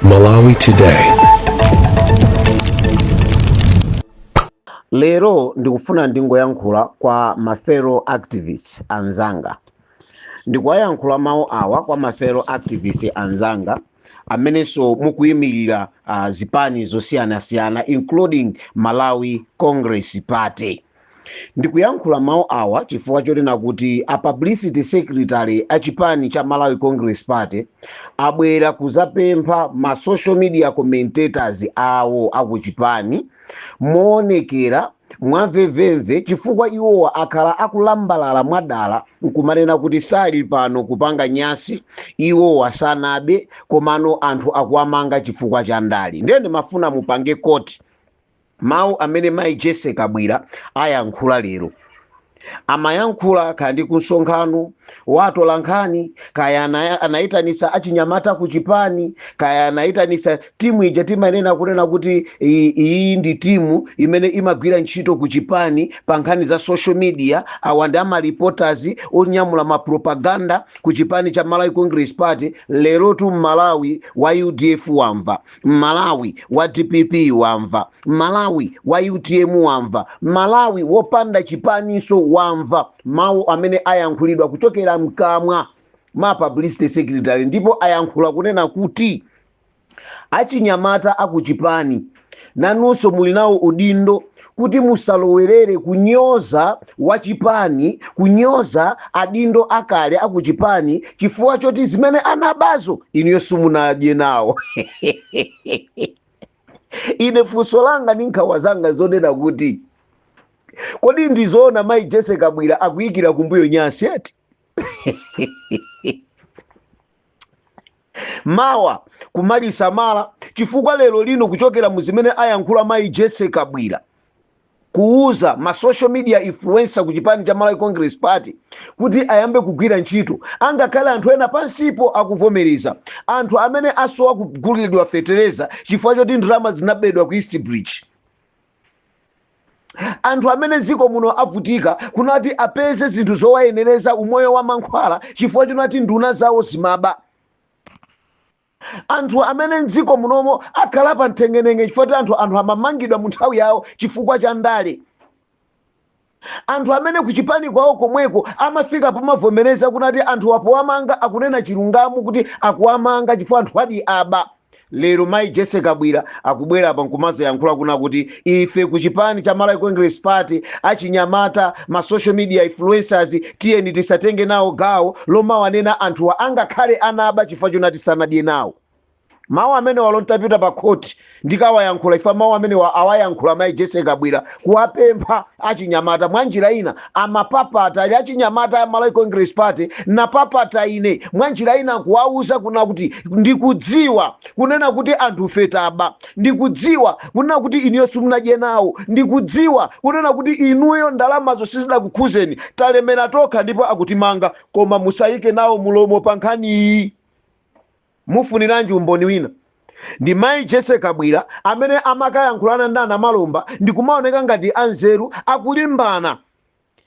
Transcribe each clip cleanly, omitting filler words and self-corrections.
Malawi Today. Lero ndikufuna ndingoyankhula kwa ma fellow activists anzanga. Ndikuwayankhula mawu awa kwa ma fellow activists anzanga amenenso mukuyimirira zipani zosiyanasiyana, including Malawi Congress Party. Ndikuyankhula mawu awa chifukwa chonena kuti a publicity secretary a chipani cha Malawi Congress Party abwera kuzapempha ma social media commentators awo akuchipani moonekera mwamvemvemve, chifukwa iwowa akhala akulambalala mwadala nkumanena kuti sali pano kupanga nyasi, iwowa sanabe, komano anthu akuwamanga chifukwa cha ndale. Ndiye ndimafuna mupange quote mawu amene mayi Jessie Kabwila ayankhula lero. Amayankhula kaya ndi kumsonkhano wa atolankhani, kaya anayitanisa achinyamata ku chipani, kaya anayitanisa timu ija timanena kunena kuti iyi ndi timu imene imagwira ntchito ku chipani pa nkhani za social media. Awa ndi ama reporters onyamula ma propaganda ku chipani cha Malawi Congress Party. Lerotu Mmalawi wa UDF wamva, Mmalawi wa DPP wamva, Mmalawi wa UTM wamva, Mmalawi wopanda chipaninso wamva mawu amene ayankhulidwa kuchokera mkamwa ma publicity secretary. Ndipo ayankhula kunena kuti achinyamata akuchipani nanunso muli nawo udindo kuti musalowerere kunyoza wachipani, kunyoza adindo akale akuchipani, chifukwa choti zimene anabazo inuyo simunadye nawo. Ine funso langa ndi nkhawa zanga zonena kuti kodi ndizoona mayi Jessie Kabwila akuyikira kumbuyo nyasi eti? Mawa kumalisamala, chifukwa lero lino kuchokera mu zimene ayankhula mayi Jessie Kabwila kuuza ma social media influencer ku chipani cha Malawi Congress Party kuti ayambe kugwira ntchito, angakhale anthu ena pansipo akuvomereza, anthu amene asowa kugulidwa fetereza chifukwa choti ndalama zinabedwa ku East Bridge, anthu amene dziko muno avutika kunati apeze zinthu zowayenereza umoyo wa mankhwala chifukwa chonati nduna zawo zimaba, anthu amene mdziko munomo akhala pa mthengenenge chifukwa choti anthu amamangidwa mu nthawi yawo chifukwa cha ndale, anthu amene kuchipani kwawo komweko amafika pomavomereza kunati anthu apowamanga akunena chilungamo kuti akuwamanga chifukwa anthu adi aba. Lero mayi Jessie Kabwila akubwera apa nkumazayankhula kuna kuti ife ku chipani cha Malawi Congress Party achinyamata ma social media influencers tiyeni tisatenge nawo gawo lomawanena anthuwa angakhale anaba chifukwa chonati sanadye nawo. Mawu amene walo ntapita pa khoti ndikawayankhula ifa mawu amene awayankhula mayi Jessie Kabwila kuwapempha achinyamata. Mwa njira ina amapapata ali achinyamata a Malawi Congress Party, napapata ine mwa njira ina kuwauza kuna kuti ndikudziwa kunena kuti anthu fe taba, ndikudziwa kunena kuti inuyo simunadye nawo, ndikudziwa kunena kuti inuyo ndalamazo sizidakukhuzeni, talemera tokha ndipo akutimanga, koma musayike nawo mulomo pa nkhani iyi. Mufuniranji umboni wina? Ndi mayi Jessie Kabwila amene amakayankhulana ndi anamalomba ndikumaoneka ngati anzeru akulimbana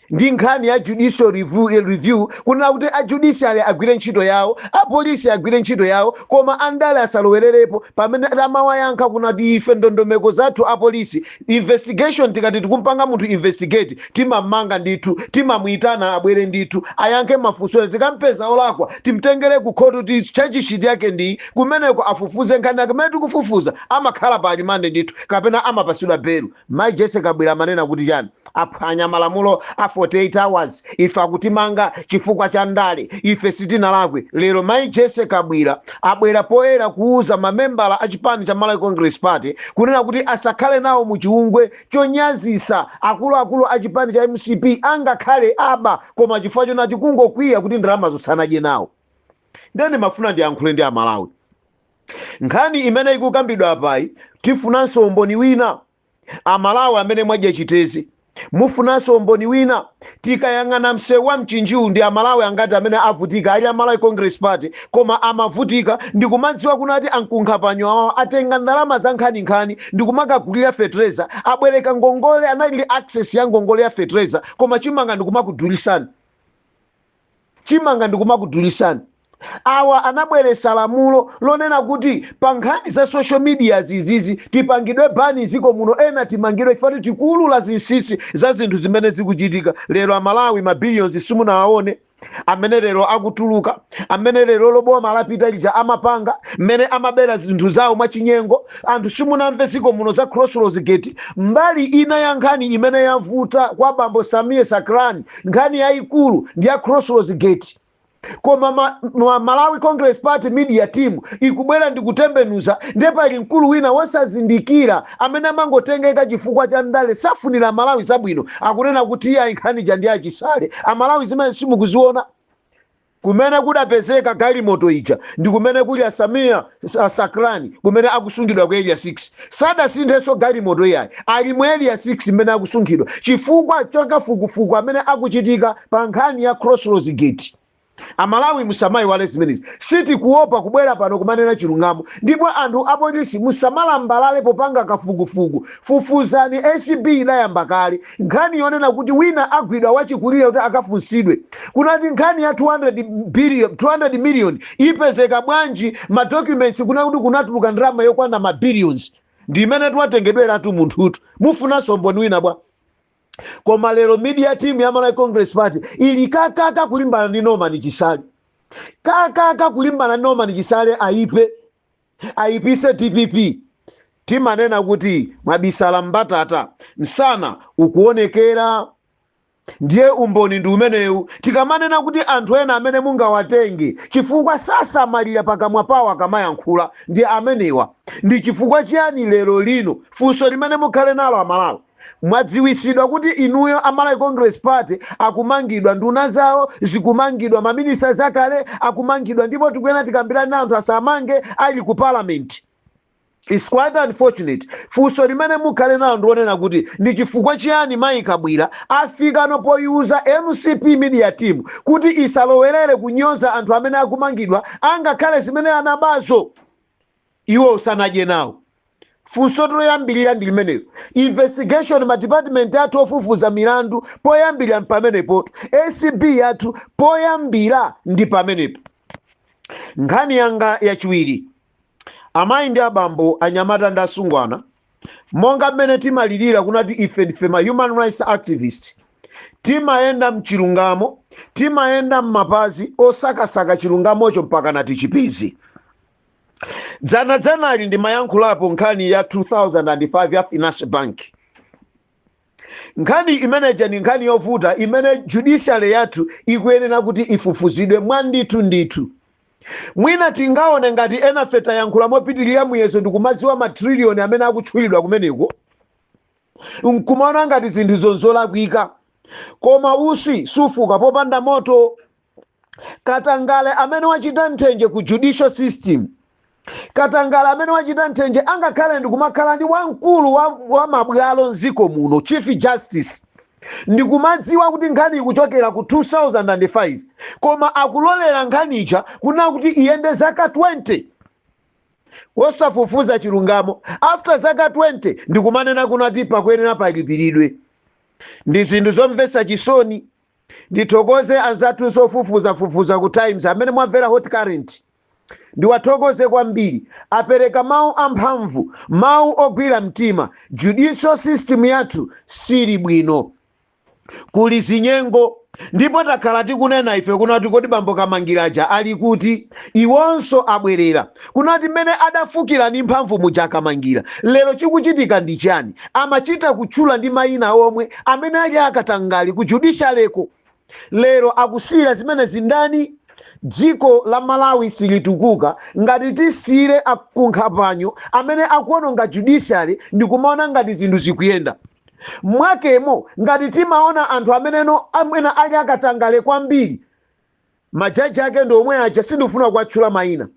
ndi nkhani ya judicial review, kunena kuti a judiciary agwire ntchito yawo, apolisi agwire ntchito yawo, koma andale asalowererepo. Pamene amawayankha kunati ife ndondomeko zathu apolisi investigation, tikati tikumpanga munthu investigate timamanga ndithu, timamuyitana abwere ndithu ayankhe mafunso, tikampeza olakwa timtengere ku khoti kuti charge sheet yake ndi kumeneko afufuze nkhani yake. Kumene tikufufuza amakhala pa alimande ndithu kapena amapasidwa belo. Mayi Jessie Kabwila amanena kuti chani? Aphwanya malamulo a 48 hours, ife akutimanga chifukwa cha ndale, ife sitinalakwe. Lero mayi Jessie Kabwila abwera poyera kuuza mamembala a chipani cha Malawi Congress Party kunena kuti asakhale nawo mu chiungwe chonyazisa akuluakulu a chipani cha MCP angakhale aba, koma chifukwa chonati kungokwiya kuti ndalama zosanadye nawo. Ndiye ndimafuna ndiyankhule ndi Amalawi nkhani imene ikukambidwa apayi. Tifunanso umboni wina? Amalawi amene mwadya chitezi, mufunanso umboni wina? Tikayang'ana msewu wa Mchinjiwu, ndi Amalawi angati amene avutika ali a Malawi Congress Party koma amavutika ndikumadziwa kunati ankunkhapanyo awawo atenga ndalama za nkhaninkhani ndikumakagulira fetereza, abwereka ngongole, anali ndi access ya ngongole ya fetereza, koma chimanga ndikumakudulisani, chimanga ndikumakudulisani. Awa anabweretsa lamulo lonena kuti pa nkhani za social media zizizi tipangidwe ban ziko muno, ena timangidwe chifukwa tikuulula zinsinsi za zinthu zimene zikuchitika lero. Amalawi, ma billions simunawaone amene lero akutuluka, amene lero loboma lapita lija amapanga mmene amabera zinthu zawo mwachinyengo. Anthu simunamve ziko muno za Crossroads Gate. Mbali ina ya nkhani imene yavuta kwa bambo Sameer Sakrani, nkhani yayikulu ndi ya Crossroads Gate, koma Malawi Congress Party media team ikubwera ndi kutembenuza. Ndiye pali mkulu wina wosazindikira amene amangotengeka chifukwa cha ndale, safunira Malawi zabwino, akunena kuti iye nkhani ndi achisale. Amalawi, zimene simukuziona, kumene kudapezeka galimoto ija ndi kumene kuli aSameer Sakrani, kumene akusungidwa ku Area 6. Sadasinthenso galimoto iyayi, ali mu Area 6 mmene akusungidwa chifukwa chakafukufuku amene akuchitika pa nkhani ya Crossroads Gate. Amalawi, musamayiwale zimenezi. Sitikuopa kubwera pano kumanena chilungamo. Ndipo anthu apolisi, musamalambalale popanga kafukufuku. Fufuzani. ACB idayamba kale nkhani yonena kuti wina agwidwa wachikulire kuti akafunsidwe kunati nkhani ya 200 billion, 200 million ipezeka bwanji, ma documents kuna kuti kunatuluka ndalama yokwana ma billions, ndi imene tiwatengedweratu munthutu. Mufunanso mboni wina bwa? Koma lero media team ya Malawi Congress Party ili kakaka kulimbana ndi Norman Chisale, kakaka kulimbana ndi Norman Chisale, aipe ayipise DPP. Timanena kuti mwabisala mbatata, msana ukuonekera. Ndiye umboni ndi umenewu. Tikamanena kuti anthu ena amene mungawatenge chifukwa sasamalira pakamwa pawo akamayankhula ndi amenewa. Ndi chifukwa chiyani lero lino, funso limene mukhale nalo Amalawi, mwadziwisidwa kuti inuyo aMalawi Congress Party akumangidwa, nduna zawo zikumangidwa, ma minister akale akumangidwa, ndipo tikuyena tikambirani na anthu asamange ali ku parliament. It's quite unfortunate. Funso limene mukhale nalo ndionena kuti ndi chifukwa chiyani Mayi Kabwira afika nopoyuza MCP media team kuti isalowerere kunyoza anthu amene akumangidwa, angakhale zimene anabazo iwo usanadye nawo? Funso loyambirira ndi limenelo. Investigation, ma department athu ofufuza milandu, poyambira pamenepo. ACB yathu, poyambira ndi pamenepo. Nkhani yanga yachiwiri, amayi ndi abambo, anyamata ndi asungwana, monga mmene timalirira kunati ife ndife ma human rights activist, timayenda mchilungamo, timayenda m'mapazi osakasaka chilungamocho mpaka na tichipeze. Dzanadzanali ndimayankhulapo nkhani ya 2005 ya Finance Bank. Nkhani imeneja ni nkhani yovuta imene judiciary yathu ikuyenera kuti ifufuzidwe mwandithu ndithu. Mwina tingaone ngati enafe tayankhula mopitirira muyezo ndikumadziwa matriliyoni amene akutchulidwa kumeneko, nkumaona ngati zinthu zonzolakwika, koma usi sufuka popanda moto. Katangale amene wachita nthenje ku judicial system, katangale amene wachita nthenje, angakhale ndikumakhala ndi wamkulu wa mabwalo mdziko muno, Chief Justice, ndikumadziwa kuti nkhani ikuchokera ku 2005, koma akulolera nkhanicha kuna kuti iyende zaka 20 wosafufuza chilungamo. After zaka 20 ndikumanena kunati pakuyenera palipiridwe. Ndi zinthu zomvetsa chisoni. Ndithokoze anzathu ofufuzafufuza ku Times amene mwamvera Hot Current, ndiwathokoze kwambiri, apereka mawu amphamvu, mawu ogwira mtima. Judicial system yathu sili bwino, kuli zinyengo, ndipo takhala tikunena ife kunati kodi bambo Kamangiraja ali kuti? Iwonso abwerera kunati mmene adafukira ndi mphamvu muja Akamangira. Lero chikuchitika ndi chani? Amachita kutchula ndi mayina omwe amene ali akatangali ku judiciary ko. Lero akusiyira zimene zindani? Dziko la Malawi silitukuka ngati tisiyire akunkhapanyo amene akuononga judiciary ndikumaona ngati zinthu zikuyenda mwakemo. Ngati timaona anthu ameneno amene ali akatangale kwambiri, majaji ake ndi omwe aja, sindifuna kuwatchula mayina,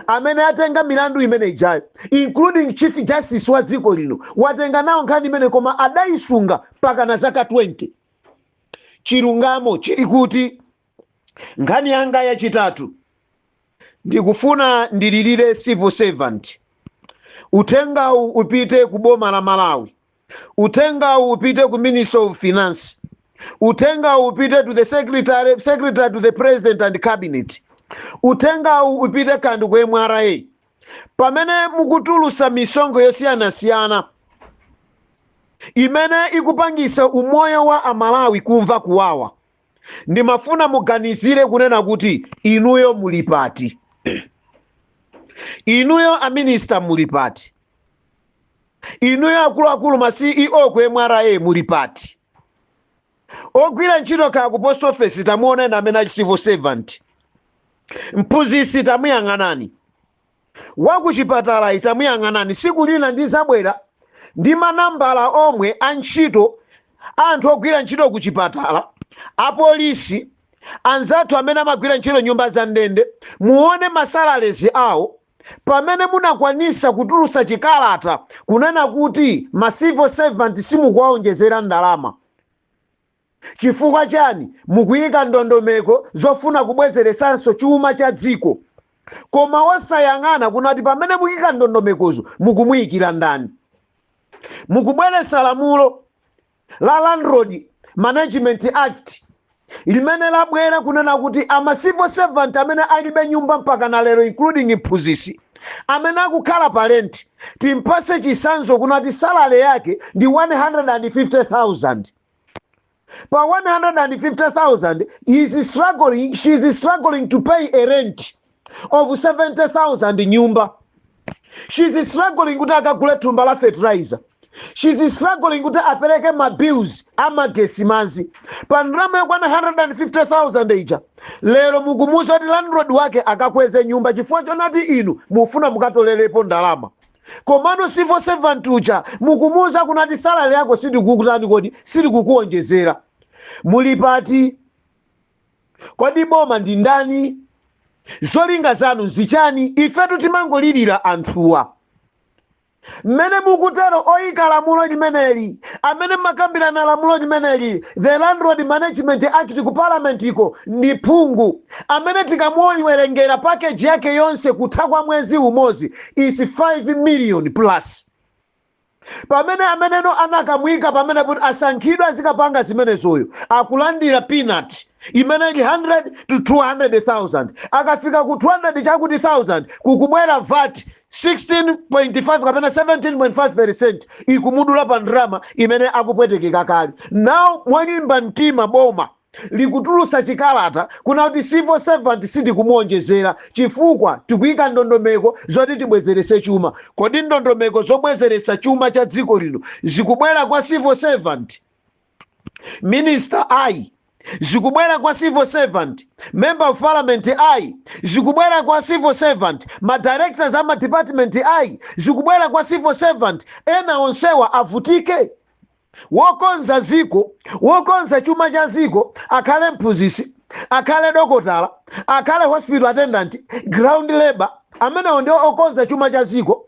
amene atenga milandu imene ijayo, including Chief Justice wa dziko lino watenga nawo nkhani imene, koma adayisunga pakana zaka 20. Chilungamo chili kuti? Nkhani yanga yachitatu, ndikufuna ndililire civil servant. Uthengawu upite ku boma la Malawi, uthengawu upite ku Minister of Finance, uthengawu upite to the secretary to the President and cabinet. Uthengawu upite kandi ku MRA. Pamene mukutulusa misonkho yosiyanasiyana imene ikupangisa umoyo wa Amalawi kumva kuwawa, ndimafuna muganizire kunena kuti inuyo muli pati? Inuyo a minister muli pati? Inuyo akuluakulu, ma CEO ku MRA, muli pati? Ogwira ntchito kaya ku post office, tamuonani amene ali civil servant. Mphunzitsi tamuyang'anani, wakuchipatala tamuyang'anani. Siku lina ndizabwera ndi manambala omwe a ntchito, anthu ogwira ntchito ku chipatala, apolisi anzathu amene amagwira ntchito nyumba za ndende, muone ma salaries awo. Pamene munakwanisa kutulusa chikalata kunena kuti ma civil servant simukuwaonjezera ndalama, chifukwa chani? Mukuyika ndondomeko zofuna kubwezeresanso chuma cha dziko, koma osayang'ana kunati pamene mukuyika ndondomekozo mukumuyikira ndani. Mukubweretsa lamulo la Landlord Management Act limene labwera kunena kuti ama civil servant amene alibe nyumba mpaka na lero, including mphunzitsi amene akukhala pa rent, timpase chisanzo kunati salary yake ndi 150,000. Pa 150,000 is struggling, she is struggling to pay a rent of 70,000 nyumba. She is struggling kuti akagule thumba la fertilizer. She is struggling kuti apereke ma bills amagesi, mazi, pa ndalama yokwana 150,000 ija. Lero mukumuza kuti landlord wake akakweze nyumba chifukwa chonati inu mufuna mukatolerepo ndalama. Komano civil servant uja mukumuza kunati salary yako sitikukutani, kodi sitikukuonjezera. Muli pati? Kodi boma ndi ndani? Zolinga zanu nzichani? Ifetu timangolirira anthuwa. Mmene mukutero, oyika lamulo limeneli, amene makambirana lamulo limeneli, the Landlord Management Act, ku parliament iko ndi phungu amene tikamuwerengera package yake yonse kutha kwa mwezi umodzi is 5 million plus. Pamene ameneno anakamwika pamene kuti asankhidwe azikapanga zimenezoyo akulandira peanut imene ili 100 to 200,000. Akafika ku 200 chakuti 1000, kukubwera VAT 16.5 kapena 17.5%, ikumudula pa ndrama imene akupwetekeka kale. Now mwalimba mtima, boma likutulusa chikalata kuna kuti civil servant sitikumuonjezera chifukwa tikuyika ndondomeko zoti tibwezerese chuma. Kodi ndondomeko zobwezeresa chuma cha dziko lino zikubwera kwa civil servant? Minister ayi, zikubwera kwa civil servant? Member of parliament ayi, zikubwera kwa civil servant? Ma directors ama department ayi, zikubwera kwa civil servant? Ena onsewa avutike. Wokonza ziko, wokonza chuma cha ziko, akhale mphunzitsi, akhale dokotala, akhale hospital attendant, ground labor, amenewo ndio okonza chuma cha ziko.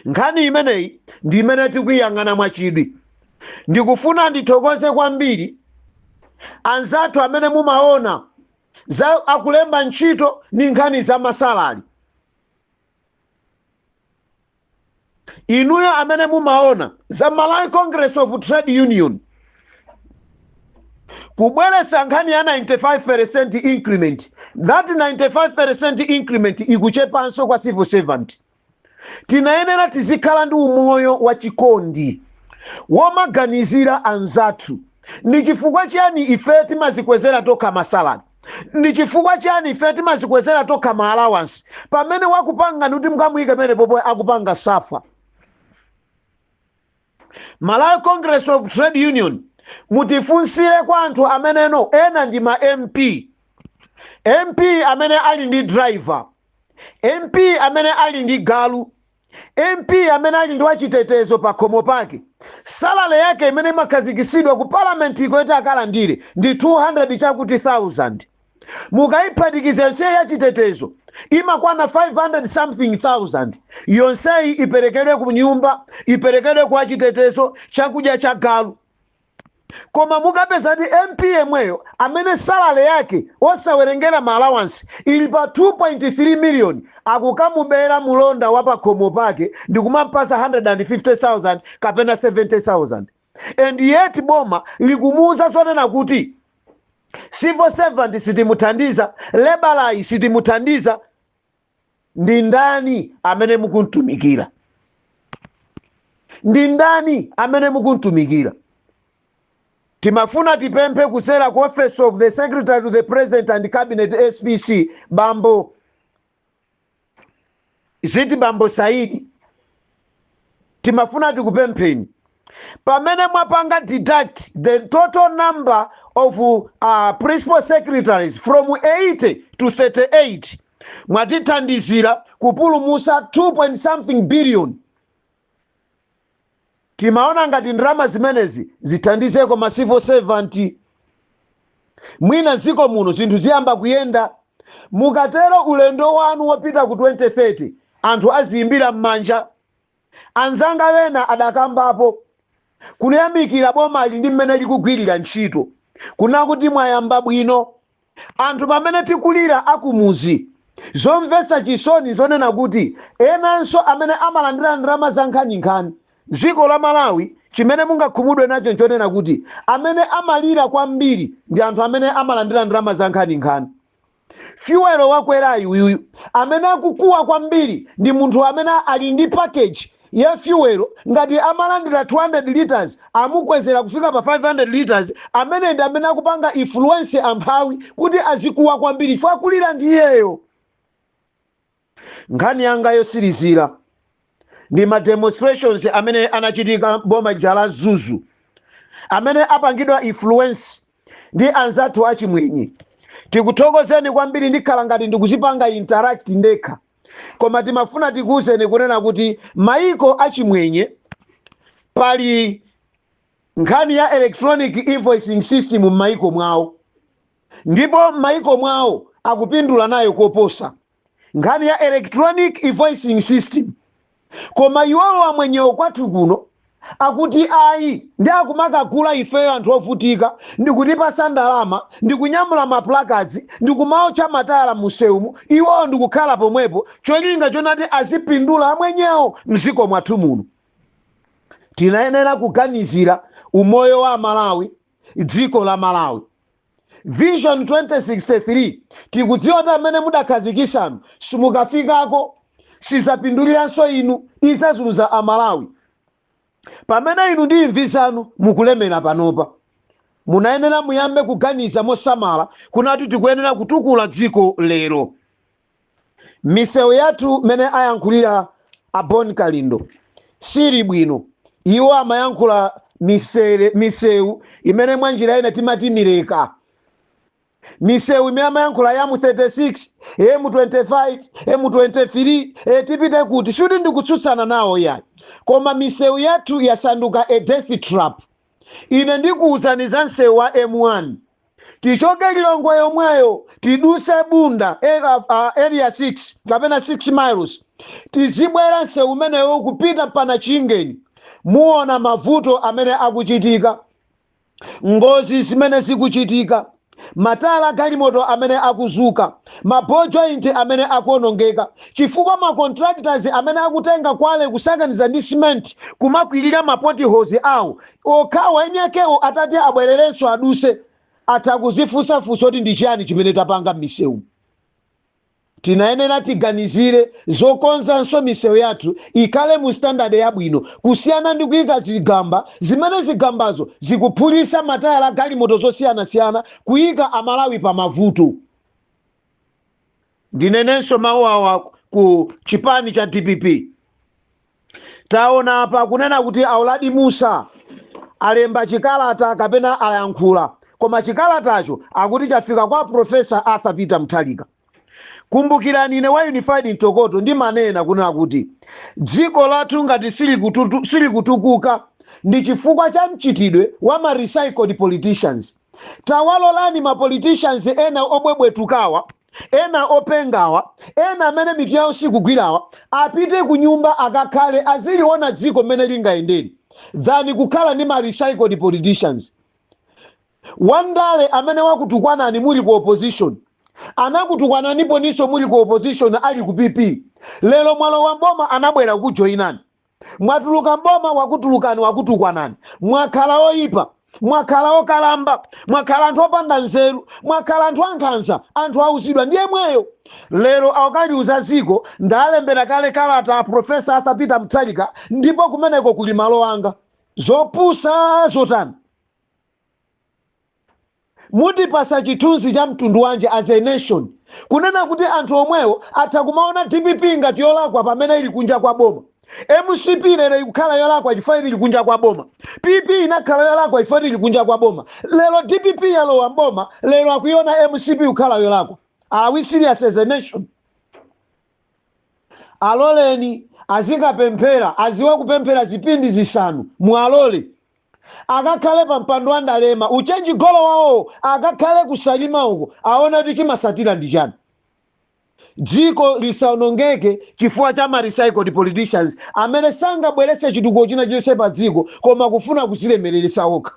Nkhani imeneyi ndi imene tikuyiyang'ana mwachidwi. Ndikufuna ndithokoze kwambiri anzathu amene mumaona za akulemba ntchito ndi nkhani za ma salary. Inuyo amene mumaona za Malawi Congress of Trade Union kubweretsa nkhani ya 95% increment, that 95% increment ikuchepanso kwa civil servant. Tinayenera tizikhala ndi umoyo wachikondi womaganizira anzathu. Ndi chifukwa chiyani ife timazikwezera tokha ma salary? Ndi chifukwa chiyani ife timazikwezera tokha ma allowance, pamene wakupanga kuti mukamuyike pamene popo akupanga suffer? Malawi Congress of Trade Union, mutifunsire kwa anthu ameneno ena ndi ma MP, MP amene ali ndi driver, MP amene ali ndi galu, MP amene ali ndi wachitetezo pa khomo pake, salary yake imene imakhazikisidwa ku parliament iko yoti akalandire ndi 200 chakuti 1000. Mukayiphatikiza yonseyi yachitetezo imakwana 500 something thousand. Yonseyi iperekedwe ku nyumba, iperekedwe kwa chitetezo, chakudya cha galu. Koma mukapeza ndi MP yemweyo amene salary yake osawerengera ma allowance ili pa 2.3 million, akukamubera mulonda wa pakhomo pake ndikumampasa 150,000 kapena 70,000, and yet boma likumuuza zonena kuti Civil servant sitimuthandiza, labourer sitimuthandiza. Ndi ndani amene mukuntumikira? Ndi ndani amene mukuntumikira? Timafuna tipemphe kusera ku Office of the Secretary to the President and Cabinet, SPC, bambo ziti, bambo Saidi, timafuna tikupempheni, pamene mwapanga deduct the total number of principal secretaries from 80 to 38, mwatithandizira kupulumusa 2 point something billion. Timaona ngati ndalama zimenezi zithandizeko ma civil servant, mwina ziko muno zinthu ziyamba kuyenda. Mukatero ulendo wanu wopita ku 2030 anthu aziyimbira m'manja. Anzanga wena adakambapo kuyamikira bomali ndi mmene likugwirira ntchito, kuna kuti mwayamba bwino. Anthu pamene tikulira akumuzi, zomvetsa chisoni zonena kuti enanso amene amalandira ndalama za nkhaninkhani dziko la Malawi, chimene mungakhumudwe nacho nchonena kuti amene amalira kwambiri ndi anthu amene amalandira ndalama za nkhaninkhani. Fuel wakwerayi uyuyu, amene akukuwa kwambiri ndi munthu amene ali ndi package ya fuel. Ngati amalandira 200 liters, amukwezera kufika pa 500 liters. Amene ndi amene akupanga influence amphawi kuti azikuwa kwambiri, chifukwa akulira ndi iyeyo. Nkhani yanga yosirizira ndi ma demonstrations amene anachitika boma la Mzuzu, amene apangidwa influence ndi anzathu achimwenye. Tikuthokozeni kwambiri. Ndikhala ngati ndikuzipanga interact ndekha, koma timafuna tikuwuzeni kunena kuti maiko achimwenye pali nkhani ya electronic invoicing system m'maiko mwawo, ndipo m'maiko mwawo akupindula nayo koposa nkhani ya electronic invoicing system. Koma iwowo amwenyewo kwathu kuno akuti ayi, ndi akumakagula ifeyo anthu ovutika, ndikutipasa ndalama, ndikunyamula ma placards, ndikumaotcha matayala musewumu, iwowo ndikukhala pomwepo, cholinga chonati azipindula amwenyewo mziko mwathu muno. Tinayenera kuganizira umoyo wa Malawi, dziko la Malawi. Vision 2063 tikudziwa kuti amene mudakhazikisanu simukafikako, sizapinduliranso inu, izazunza Amalawi. Pamene inu ndi imvi zanu mukulemera panopa, munayenera muyambe kuganiza mosamala kunati tikuyenera kutukula dziko lero. Misewu yathu, mene ayankhulira a Bon Kalindo, sili bwino. Iwo amayankhula misewu imene mwanjira ina timati mileka, misewu imene amayankhula ya mu 36, M25, M23. Tipite kuti sikuti ndikutsutsana nawo yayi, koma misewu yathu yasanduka a death trap. Ine ndikuwuzani za msewu wa M1. Tichoke Lilongwe yomweyo, tiduse Bunda area 6 kapena 6 miles, tizibwera msewu umeneyo kupita pana Chingeni, muona mavuto amene akuchitika, ngozi zimene zikuchitika, matala galimoto amene akuzuka, ma ball joint amene akuonongeka, chifukwa ma contractors amene akutenga kwale kusakaniza ndi cement kumakwirira ma potholes awo okhawa. Eni akewo atati abwererenso aduse, atha kuzifunsafunsa kuti ndi chiyani chimene tapanga m'misewu. Tinayenera tiganizire zokonzanso misewu yathu ikhale mu standard yabwino, kusiyana ndi kuyika zigamba zimene zigambazo zikuphulitsa matayala galimoto zosiyanasiyana, kuyika Amalawi pa mavuto. Ndinenenso mawu awa ku chipani cha DPP. Taona apa kunena kuti a Uladi Musa alemba chikalata kapena ayankhula, koma chikalatacho akuti chafika kwa Professor Arthur Peter Mutharika. Kumbukirani, ine wa Unified Mtokoto ndimanena kunena kuti dziko lathu ngati silikutukuka ndi chifukwa cha mchitidwe wa ma recycled politicians. Tawalolani ma politicians ena obwebwetukawa, ena opengawa, ena amene mitu yawo sikugwirawa, apite ku nyumba akakhale aziliona dziko mmene lingayendere, than kukhala ndi ma recycled politicians. Wandale amene wakutukwanani muli ku opposition, anakutukwananipo ninso muli ku opposition ali ku PP. Lero mwalowa mboma, anabwera kujoyinani. Mwatuluka mboma, wakutulukani, wakutukwanani, mwakhala oyipa. Mwakhala okalamba, mwakhala anthu opanda nzeru, mwakhala anthu ankhanza. Anthu auzidwa ndiye mweyo. Lero akaliuza ziko, ndalembera kale kalata a Professor Arthur Peter Mutharika, ndipo kumeneko kuli malo anga. Zopusa zotani? Mutipasa chithunzi cha mtundu wanje as a nation, kunena kuti anthu omwewo atha kumaona DPP ngati yolakwa pamene ili kunja kwa boma, MCP lero ikukhala yolakwa chifukwa ili kunja kwa boma, PP inakhala yolakwa chifukwa ili kunja kwa boma, lero DPP yalowa mboma, lero akuiona MCP kukhala yolakwa? Are we serious as a nation? Aloleni azikapemphera, aziwe kupemphera zipindi 5. Mualole akakhale pa mpando wa ndalema, uchenji golo wawo, akakhale kusalima uko, aone kuti chimasatira ndi chani. Dziko lisaonongeke chifukwa cha ma recycled politicians amene sangabweretse chitukuko china chilichonse pa dziko, koma kufuna kuzilemereresa okha.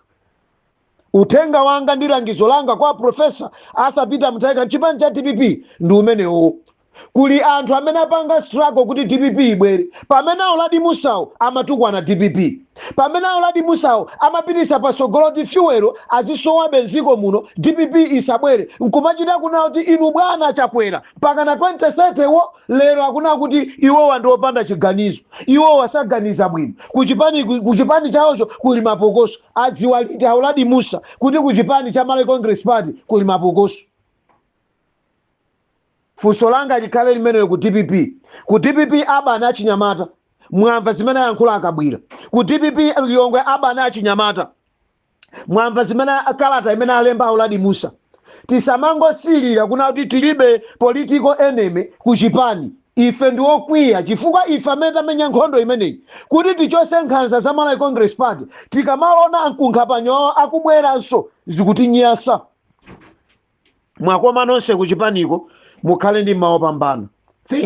Uthenga wanga ndi langizo langa kwa Professor Arthur Peter Mutharika, chipani cha DPP, ndi umenewo. Kuli anthu amene apanga struggle kuti DPP ibwere. Pamene auladi Musawo amatukwana DPP, pamene auladi Musawo amapitisa pasogolo kuti fuel azisowabe mdziko muno, DPP isabwere, nkumachita kuna kuti inu bwana Chakwera mpaka na 2030 wo. Lero akuna kuti iwowa ndi opanda chiganizo, iwowa saganiza bwino, kuchipani chawocho kuli mapokoso. Adziwa liti auladi Musa kuti kuchipani cha Malawi Congress Party kuli mapokoso? Funso langa likhale limenelo ku DPP. Ku DPP abana achinyamata, mwamva zimene ayankhula akabwira. Ku DPP Lilongwe abana achinyamata, mwamva zimene kalata imene alemba auladi Musa. Tisamangosilira kuna kuti tilibe political enemy ku chipani. Ife ndi okwiya chifukwa ife amene tamenya nkhondo imeneyi kuti tichose nkhanza za Malawi Congress Party, tikamaona amkunkhapanyowa akubweranso, zikutinyasa. Mwakoma nonse kuchipaniko, mukhale ndi mawu pambano. Thank